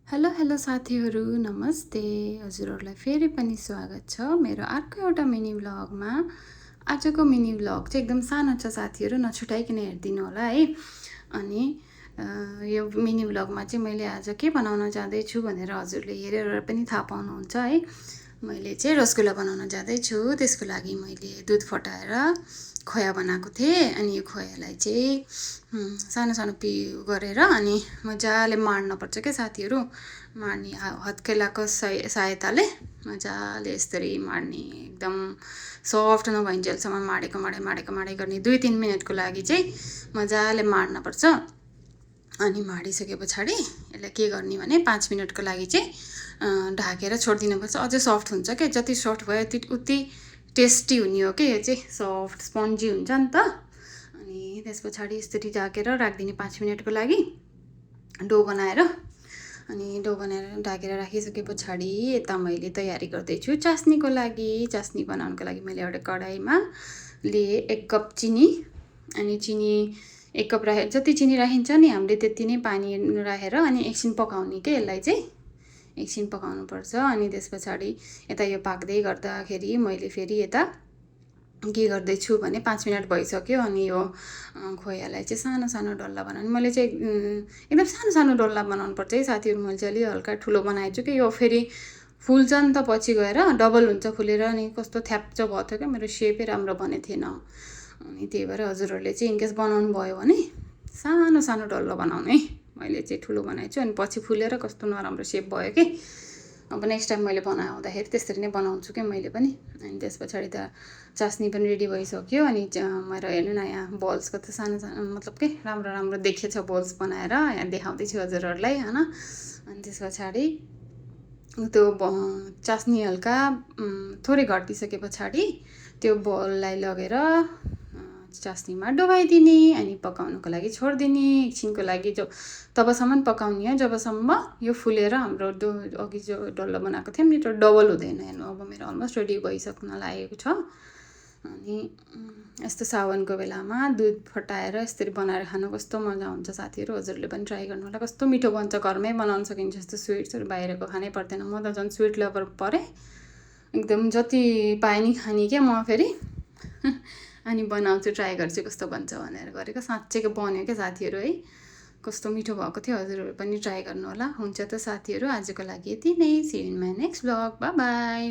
Hello hello साथीहरू नमस्ते हजुरहरूलाई फेरि पनि स्वागत छ मेरो अर्को एउटा मिनी भ्लगमा। आजको मिनी भ्लग चाहिँ एकदम सानो छ साथीहरू, नछुटाइकन हेरिदिनु होला है। अनि यो मिनी भ्लगमा चाहिँ मैले आज के बनाउन जाँदैछु भनेर हजुरले हेरेर पनि थाहा पाउनुहुन्छ है। मैले चाहिँ रसगुल्ला बनाउन जाँदैछु। त्यसको लागि मैले दुध फटाएर खोया बनाएको थिएँ। अनि यो खोयालाई चाहिँ सानो सानो गरेर अनि मजाले माड्नुपर्छ क्या साथीहरू। माड्ने हत्केलाको सहायताले मजाले यसरी माड्ने, एकदम सफ्ट नभइन्जेलसम्म माडेको गर्ने 2-3 मिनटको लागि चाहिँ मजाले माड्नुपर्छ। अनि माडिसके पछाडि यसलाई के गर्ने भने 5 मिनटको लागि चाहिँ ढाकेर छोडिदिनुपर्छ। अझै सफ्ट हुन्छ क्या, जति सफ्ट भयो उति टेस्टी हुने हो कि यो चाहिँ, सफ्ट स्पन्जी हुन्छ नि त। अनि त्यस पछाडि यसरी ढाकेर राखिदिने 5 मिनटको लागि डो बनाएर। अनि डो बनाएर ढाकेर राखिसके पछाडि यता मैले तयारी गर्दैछु चास्नीको लागि। चास्नी बनाउनको लागि मैले एउटा कराईमा लिएँ 1 कप चिनी। अनि चिनी 1 कप राखेर जति चिनी राखिन्छ नि हामीले त्यति नै पानी राखेर अनि एकछिन पकाउने के, यसलाई चाहिँ एकछिन पकाउनुपर्छ। अनि त्यस पछाडि यता यो पाक्दै गर्दाखेरि मैले फेरि यता के गर्दैछु भने 5 मिनट भइसक्यो। अनि यो खोयालाई चाहिँ सानो सानो डल्ला बनाउने। मैले चाहिँ एकदम सानो सानो डल्ला बनाउनु पर्छ है साथीहरू। मैले चाहिँ अलि हल्का ठुलो बनाएछु कि यो फेरि फुल्छ नि त पछि गएर, डबल हुन्छ फुलेर। अनि कस्तो थ्याप्च भएको थियो क्या, मेरो सेपै राम्रो बने थिएन। अनि त्यही भएर हजुरहरूले चाहिँ इनकेस बनाउनु भयो भने सानो सानो डल्ला बनाउनु है। मैले चाहिँ ठुलो बनाएछु अनि पछि फुलेर कस्तो नराम्रो सेप भयो कि। अब नेक्स्ट टाइम मैले बनाउँदाखेरि त्यसरी नै बनाउँछु क्या मैले पनि। अनि त्यस पछाडि त चास्नी पनि रेडी भइसक्यो। अनि मेरो हेर्नु न यहाँ बल्स कस्तो सानो सानो, मतलब के राम्रो राम्रो देखिएछ बल्स बनाएर यहाँ देखाउँदैछु हजुरहरूलाई होइन। अनि त्यस पछाडि त्यो चास्नी हल्का थोरै घटिसके पछाडि त्यो बललाई लगेर चास्नीमा डुबाइदिने अनि पकाउनुको लागि छोडिदिने एकछिनको लागि। तबसम्म पकाउने हो जबसम्म यो फुलेर हाम्रो अघि जो डल्ला बनाएको थियौँ नि त्यो डबल हुँदैन। हेर्नु अब मेरो अलमोस्ट रेडी भइसक्न लागेको छ। अनि यस्तो साउनको बेलामा दुध फटाएर यसरी बनाएर खानु कस्तो मजा हुन्छ साथीहरू। हजुरले पनि ट्राई गर्नु होला, कस्तो मिठो बन्छ। घरमै बनाउन सकिन्छ यस्तो स्विट्सहरू, बाहिरको खानै पर्दैन। म त झन् स्विट लभर परेँ एकदम, जति पाए नि खाने क्या म फेरि। अनि बनाउँछु, ट्राई गर्छु कस्तो बन्छ भनेर गरेको। साँच्चैको बन्यो क्या साथीहरू है, कस्तो मिठो भएको थियो। हजुरहरू पनि ट्राई गर्नु होला। हुन्छ त साथीहरू, आजको लागि यति नै। See you in my next vlog, bye by.